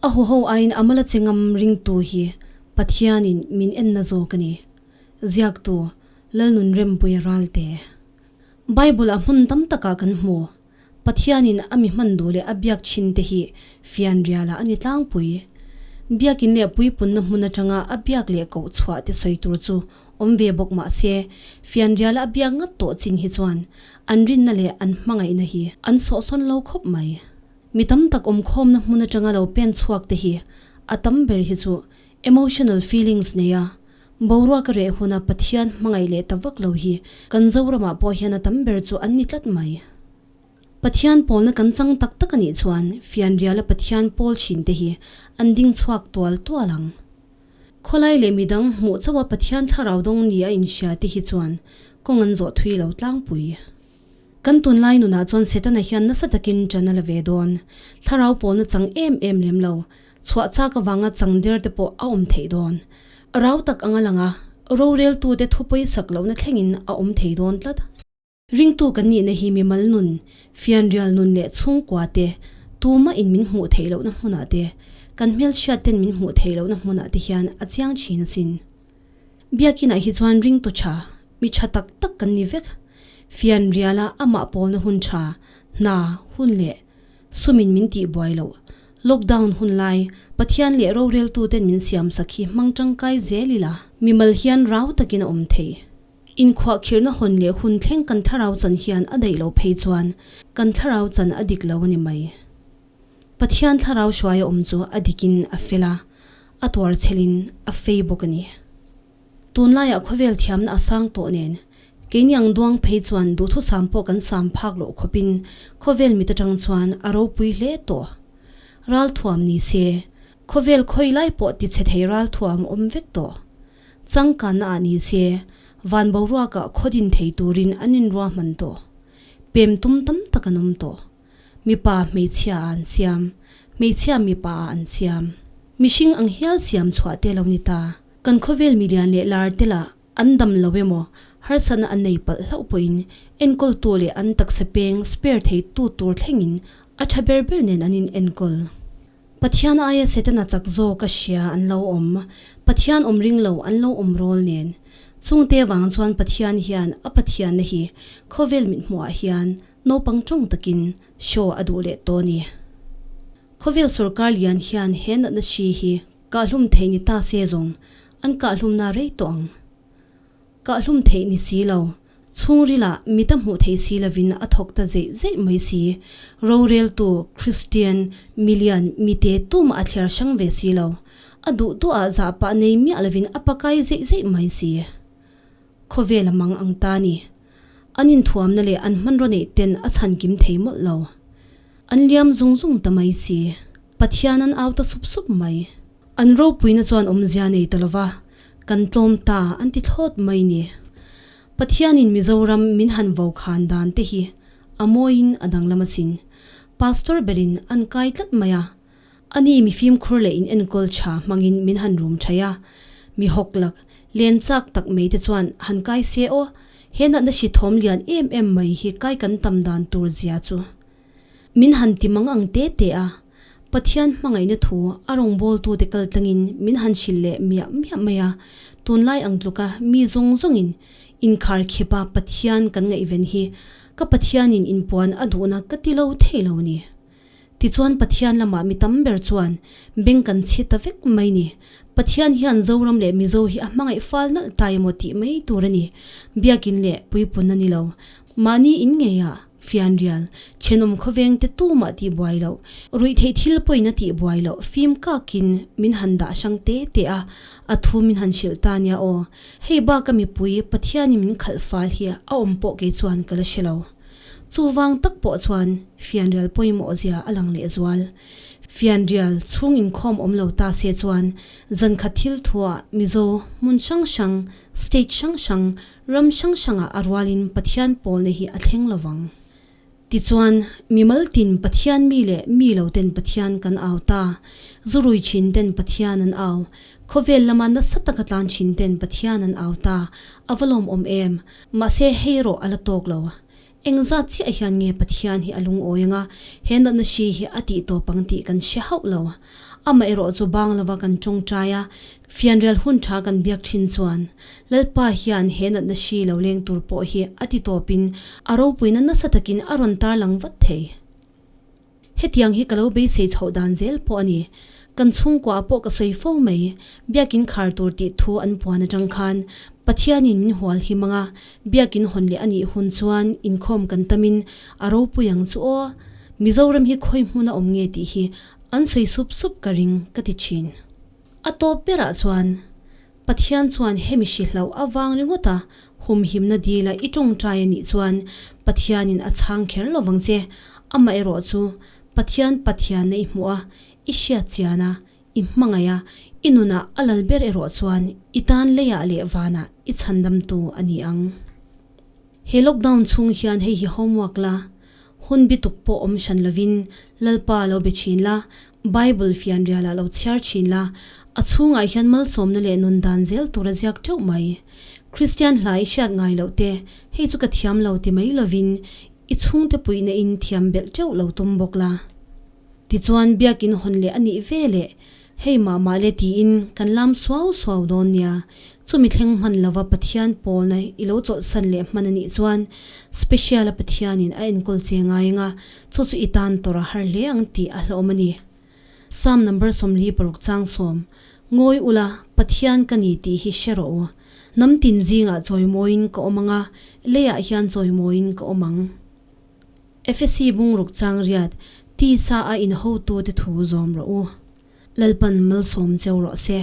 A huho aiin a mala che ngam ringtu hi Pathianin min enna zawk a ni. Ziaktu, Lalnunrempuia Ralte. Bible-ah hmun tam takah kan hmu. Pathianin a mi hman duh leh a biak thin te hi fianrialah a ni tlangpui. Biakin leh puipunna hmun atanga a biak leh koh chhuah te sawi tur chu awm ve bawk mah se, fianriala a biak ngat tawh chin hi chuan an rinna leh an hmangaihna hi an sawhsawn lo khawp mai. Mi tam tak awmkhawmna hmun atanga lo pen chhuak te hi a tam ber hi chu emotional feelings neia Boruak a reh huna Pathian hmangaih leh ta vak lo hi kan Zoramah pawh hian a tam ber chu an ni tlat mai. Pathian pawlna kan chang tak tak a nih chuan fianriala Pathian pawl thin te hi an ding chhuak tual tual ang. Khawlai leh midang hmuh chauha Pathian thlarau dawng ni a inhria te hi chuan kawng an zawh thui lo tlangpui. Kan tunlai nunah chuan Setana hian nasa takin ṭan a la ve dawn. Thlarau pawlna chang em em lem lo, Chhuah chak avanga chang der te pawh a awm theih dawn. Rau tak anga langa roreltute thu pawisak lohna thlengin a awm thei dawn tlat. Ringtu kan nihna hi mimal nun, fianrial nun leh chhungkua te, tumah in min hmuh theih lohna hmunah te, kan hmelchhiat ten min hmuh theih lohna hmunah te hian a chiang thin asin. Biakinah hi chuan ringtu tha, mi tha tak tak kan ni vek. Fianriala amah pawlna hun tha, hna, hun leh Sumin min tih buai loh. Lockdown hun lai, Pathian leh roreltuten min siam sak hi hmang tangkai zel ila, mimal hian rau takin a awm thei. Inkhuahkhirhna hawn leh hun thleng kan thlarau chan hian a daih loh phei chuan kan thlarau chan a dik lo a ni mai. Pathian thlarau hruaia awm chu a dikin a fel a, a tuarchhelin a fei bawk a ni. Tunlaiah khawvel thiamna a sang tawh nen, keini ang duang phei chuan duhthusam pawh kan sam phak loh khawpin khawvel mit atang chuan a ropui hle tawh. Ralthuam ni se, khawvel khawi lai pawh ti chhe thei ralthuam a awm vek tawh. Changkanna ah ni se, van boruakah khaw din thei turin an inruahman tawh. Pem tum tam tak an awm tawh. Mipa hmeichhia ah an siam, hmeichhia mipa ah an siam. Mihring ang hial siam chhuah te lo ni ta. Kan khawvel milian leh lar te lah an dam lo emaw, harsatna an nei palh hlauh pawhin enkawltu leh an taksa peng spare thei tu tur thlengin a tha ber ber nen an in enkawl. Pathian aia Setana chak zawk a hria an lo awm, Pathian awm ring lo an lo awm rawl nen. Chungte vang chuan Pathian hian a Pathianna hi khawvel mithmuhah hian naupang tawng takin show a duh leh tawh a ni. Khawvel sorkar lian hian he natna hri hi Kahhlum theih ni ta se zawng an kahhlumna rei tawh ang. Kahhlum theih ni si lo, chhungrilah mita hmuh theih si lovin a thawk ta zeih zeih mai si. Roreltu, Kristian, milian, mite tumah a thliar hrang ve si lo. A duh duhah zahpah nei miah lovin a pakai zeih zeih mai si. Khawvel a mang ang ta ni. An inthuamna leh an hmanraw neih ten a chhankim thei mawlh lo. An liam zung zung ta mai si. Pathian an au ta sup sup mai. An ropuina chuan awmzia nei ta lova, kan tlawm ta an ti thlawt mai ni. Pathianin Mizoram min han vo khan dan te hi a mawiin a danglam asin. Pastor berin an kai tlat mai a. Ani mi fimkhur leh in enkawl tha hmangin min han rum thaih a, mi hawk lak, len chak tak mai te chuan han kai se aw, he natna hri thawm lian em em mai hi kai kan tam dan tur zia chu. Min han ti mang ang te te a, Pathian hmangaihna thu a rawngbawltute kal tlangin min han hrilh leh miah miah mai a, tunlai ang tluka mi zawng zawngin inkhar khipa Pathian kan ngaihven hi ka Pathianin inpuan a duhna ka ti lo thei lo ni. Tichuan Pathian lamah mi tam ber chuan beng kan chhi ta vek mai ni. Pathian hian Zoram leh Mizo hi a hmangaih fal nalh ta emaw tih mai tur a ni. Biakin leh puipun a ni lo. Mahni in ngeiah fianrial, thenawm khawveng te tumah tih buai loh, ruihtheih thil pawhin a tih buai loh fim kakin min han dah hrang te te a, a thu min han hrilh ta nia aw. Hei baka mipui Pathianin min khalh fal hi a awm pawh kei chuan ka la hre lo. Chuvang tak pawh chuan fianrial pawimawh zia a lang lehzual. Fianrial chhung inkhawm awm lo ta se chuan zankhat thil thuah Mizo hmun hrang hrang, state hrang hrang, ram hrang hrangah a rualin Pathian pawlna hi a thleng lo vang. Tichuan, mimal tin Pathian mi leh mi lo ten Pathian kan au ta, zurui thin ten Pathian an au, khawvel lama nasa taka tlan thin ten Pathian an au ta, a va lawmawm em? Mahse hei erawh a la tawk lo. Engzat chiah hian nge Pathian hi a lungawi anga he natna hri hi a tih tawp ang tih kan hre hauh lo. Amaherawh chu bang lova kan tawngtai a, fianrial hun tha kan biak thin chuan Lalpa hian he natna hri lo leng tur pawh hi a ti tawpin a ropuina nasa takin a rawn tarlang vat thei. Hetiang hi ka lo beisei chhoh dan zel pawh a ni. Kan chhungkuaah pawh ka sawi fo mai, biakin khar tur tih thu an puan atang khan Pathianin min hual hi mang a, biakin hawn leh a nih hun chuan inkhawm kan tamin a ropui ang chu aw. Mizoram hi khawi hmun a awm nge tih hi an sawi sup sup ka ring ka ti thin. A tawp berah chuan Pathian chuan hemi hri hlauh avang ringawt a humhimna dila i tawngtai a nih chuan Pathianin a chhang kher lo vang che. Amaherawh chu Pathian Pathianna i hmuh a, i hriat chian a, i hmangaih a, i nunah a lal ber erawh chuan i tan leiah leh vanah i chhandamtu a ni ang. He lockdown chhung hian hei hi homework la, hun bi tuk pawh awm hran lovin Lalpa lo be thin la, Bible fianrialah lo chhiar thin la, a chhungah hian malsawmna leh nun dan zel tur a ziak teuh mai. Kristian hla i hriat ngai loh te, hei chu ka thiam lo ti mai lovin i chhungte puihna in thiam belh teuh lo tum bawk la. Tichuan biakin hawn leh a nih ve leh hei mah mah le tiin kan lam suau suau dawn nia. Chumi thleng hman lova Pathian pawlna i lo chawlhsan leh hman a nih chuan special a Pathianin a enkawl che ngai anga chu chu i tan tawrh a har hle ang tih a hlauhawm a ni. Psalm number 46 chang sawm, Ngawi ula, Pathian ka ni tih hi hre rawh u. Hnam tin zingah chawimawiin ka awm anga leiah hian chawimawiin ka awm ang. Efesi bungruk chang riat, tisa a inhotute thu zawm rawh u. Lalpan malsawm cheu rawh se.